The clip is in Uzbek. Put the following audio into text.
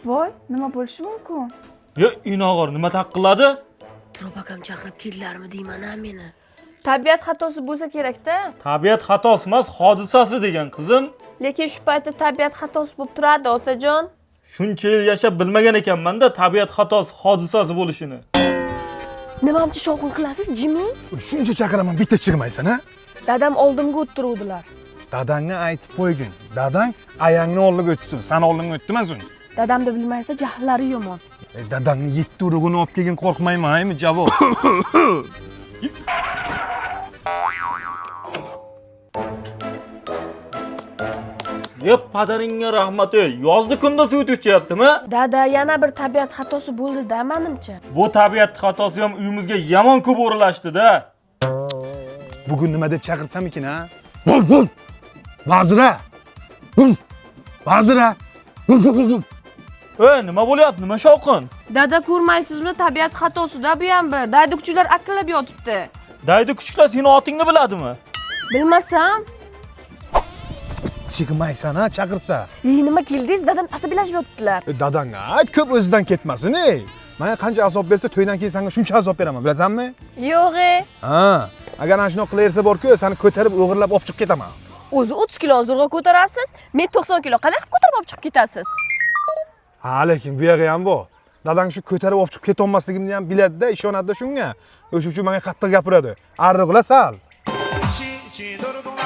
Voy, nima bo'lishi mumkin? Yo, inog'or nima taqilladi? Turob akam chaqirib keldilarmi deyman a meni. Tabiat xatosi bo'lsa kerak-da. Tabiat xatosi emas, hodisasi degan qizim. Lekin shu paytda tabiat xatosi bo'lib turadi, otajon. Shuncha yil yashab bilmagan ekanman-da tabiat xatosi hodisasi bo'lishini. Nimamcha shovqin qilasiz, Jimmy? Shuncha chaqiraman, bitta chiqmaysan, ha? Dadam oldimga o'ttiruvdilar. Dadangga aytib qo'ygin. Dadang ayangni oldiga o'tsin, san oldinga o'tmasin. Dadamni bilmaysiz, jahllari yomon. E, dadangni yetti urug'ini olib kelgin, qo'rqmayman, aymi javob. Yo, padaringga rahmat, ey. Yozdi kunda suv ichyaptimi? Dada, yana bir tabiat xatosi bo'ldi-da, menimcha. Bu tabiat xatosi ham uyimizga yomon ko'p o'ralashdi-da. Bugun nima deb chaqirsam ekan, ha? Bul bul. Vazira. Bul. Vazira. Bul bul bul. Ey, nima bo'lyapti? Nima shovqin? Dada ko'rmaysizmi, tabiat xatosida bu ham bir. Daydi kuchuklar akillab yotibdi. Daydi kuchuklar seni otingni biladimi? Bilmasam, Chiqmaysan, ha, chaqirsa. Ey, nima keldingiz? Dadam asabiylashib yotibdilar. E, dadangga ayt, ko'p o'zidan ketmasin, ey. Menga qancha azob bersa, to'ydan keyin senga shuncha azob beraman, bilasanmi? yo'q e. Ha, agar ana shunday qilaversa bor-ku, seni ko'tarib o'g'irlab olib chiqib ketaman. O'zi 30 kilo zo'rg'a ko'tarasiz, men 90 kilo qanaqa qilib ko'tarib olib chiqib ketasiz? Ha, lekin bu yog'i ham bor. Dadang shu ko'tarib olib chiqib ketolmasligimni ham biladi-da, ishonadi shunga. O'sha uchun menga qattiq gapiradi. Arriqla sal. Chi chi do